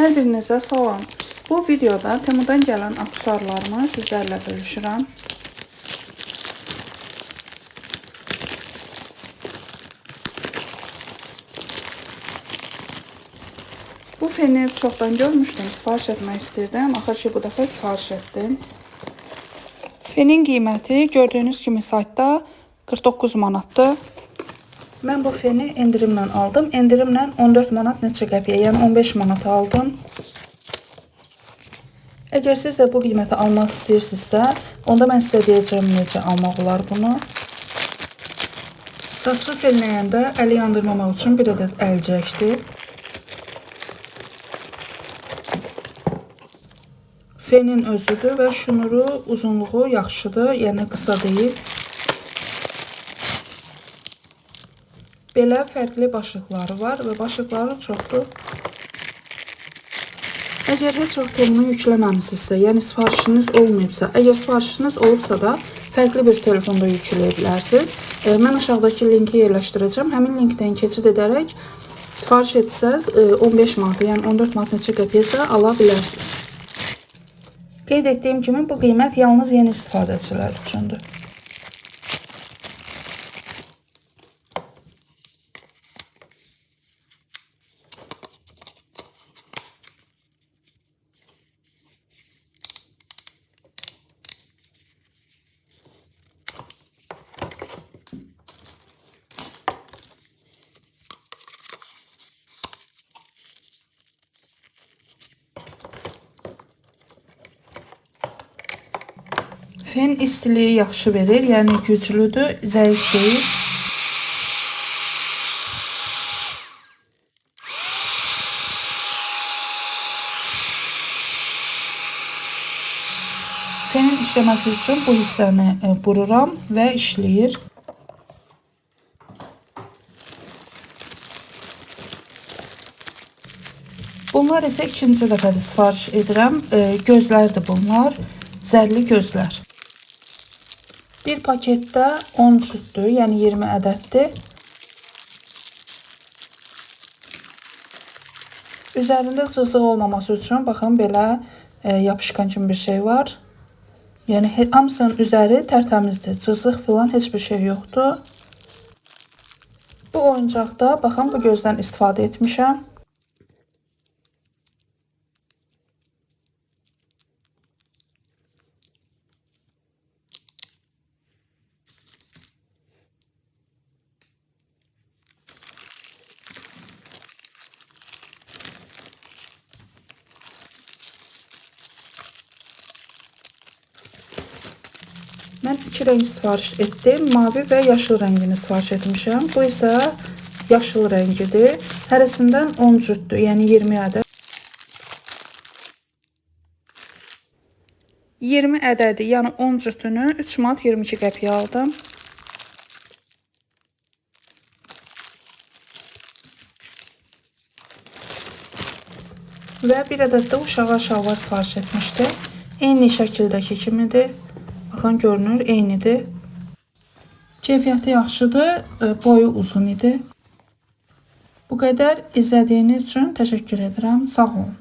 Hər birinizə salam. Bu videoda Temudan gələn aksesuarlarımı sizlərlə bölüşürəm. Bu feni çoxdan görmüşdüm, sifariş etmək istirdim. Axır ki, bu dəfə sifariş etdim. Fenin qiyməti gördüyünüz kimi saytda 49 manatdır. Mən bu feni endirimlə aldım. Endirimlə 14 manat neçə qəpiyə, yəni 15 manata aldım. Əgər siz də bu qiymətə almaq istəyirsinizsə, onda mən sizə deyəcəm necə almaq olar bunu. Saçı fenləyəndə əli yandırmamaq üçün bir ədəd əlcəkdir. Fenin özüdür və şnuru uzunluğu yaxşıdır, yəni qısa deyil. Belə fərqli başlıqları var və başlıqları çoxdur. Əgər heç vaxt Temunu yükləməmisinizsə, yəni sifarişiniz olmayıbsa, əgər sifarişiniz olubsa da fərqli bir telefonda yükləyə bilərsiniz. Mən aşağıdakı linki yerləşdirəcəm. Həmin linkdən keçid edərək sifariş etsəz 15 manata, yəni 14 manat neçə qəpiyəsə ala bilərsiniz. Qeyd etdiyim kimi bu qiymət yalnız yeni istifadəçilər üçündür. Fen istiliyi yaxşı verir, yəni güclüdür, zəif deyil. Fenin işləməsi üçün bu hissəni bururam və işləyir. Bunlar isə ikinci dəfədir sifariş edirəm. Gözlərdir bunlar, zərli gözlər. Bir paketdə 10 cütdür, yəni 20 ədəddir. Üzərində cızıq olmaması üçün baxın belə yapışqan kimi bir şey var. Yəni hamısının üzəri tərtəmizdir. Cızıq filan heç bir şey yoxdur. Bu oyuncaqda baxın bu gözdən istifadə etmişəm. Mən iki rəng sifariş etdim. Mavi və yaşıl rəngini sifariş etmişəm. Bu isə yaşıl rəngidir. Hərəsindən 10 cütdür, yəni 20 ədəd. 20 ədədi, yəni 10 cütünü 3 manat 22 qəpiyə aldım. Və bir ədəd də uşağa şalvar sifariş etmişdim. Eyni şəkildəki kimidir. Baxın, görünür, eynidir. Keyfiyyəti yaxşıdır, boyu uzun idi. Bu qədər izlədiyiniz üçün təşəkkür edirəm. Sağ olun.